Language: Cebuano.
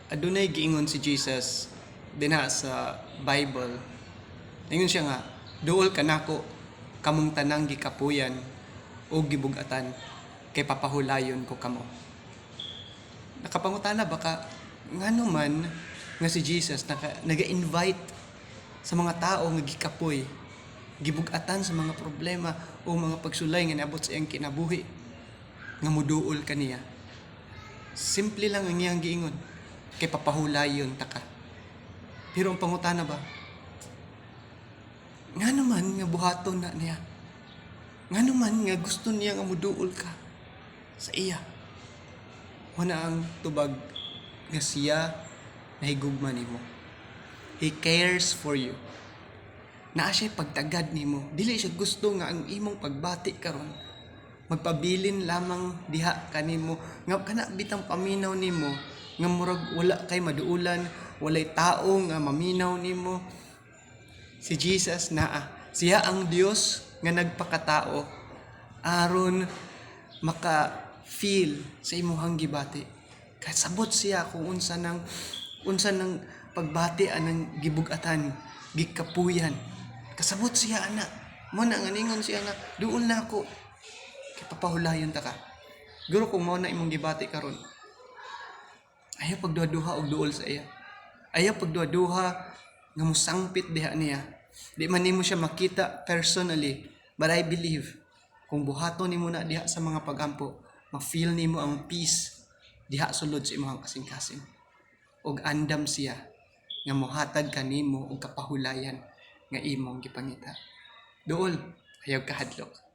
Adunay giingon si Jesus dinha sa Bible. Ingon siya nga, "Duol kanako kamong tanang gikapuyan o gibugatan, kay papahulayon ko kamo." Nakapangutana ba ka ngano man nga si Jesus naga-invite sa mga tao nga gikapoy, gibugatan sa mga problema o mga pagsulay nga niabot sa iyang kinabuhi nga muduol kaniya? Simple lang ang iyang giingon, kay papahulayon ta ka. Pero ang pangutana ba, ngano man nga buhaton na niya? Ngano man nga gusto niya nga muduol ka sa iya? Mao ang tubag nga siya nahigugma nimo. He cares for you. Naa siya pagtagad nimo. Dili siya gusto nga ang imong pagbati karon magpabilin lamang diha kanimo, nga kana bitang paminaw nimo nga murag wala kay maduulan, walay tao nga maminaw nimo. Si Jesus naa. Siya ang Dios nga nagpakatao aron maka feel sa imuhang gibati. Kasabot siya kung unsa nang pagbati anang gibugatan, gikapuyan. Kasabot siya ana. Mao na nga ningon siya nga, "Duol nako kay papahulayon ta ka." Guro kung mao na imong gibati karon, ayaw pagduha-duha og duol sa iya. Ayaw pagduha-duha nga mosangpit diha niya. Di man nimo siya makita personally, but I believe kung buhaton nimo na diha sa mga pagampo, ma-feel nimo ang peace diha sulod sa imong kasing-kasing. Og andam siya nga mohatag kanimo og kapahulayan nga imong gipangita. Duol, ayaw kahadlok.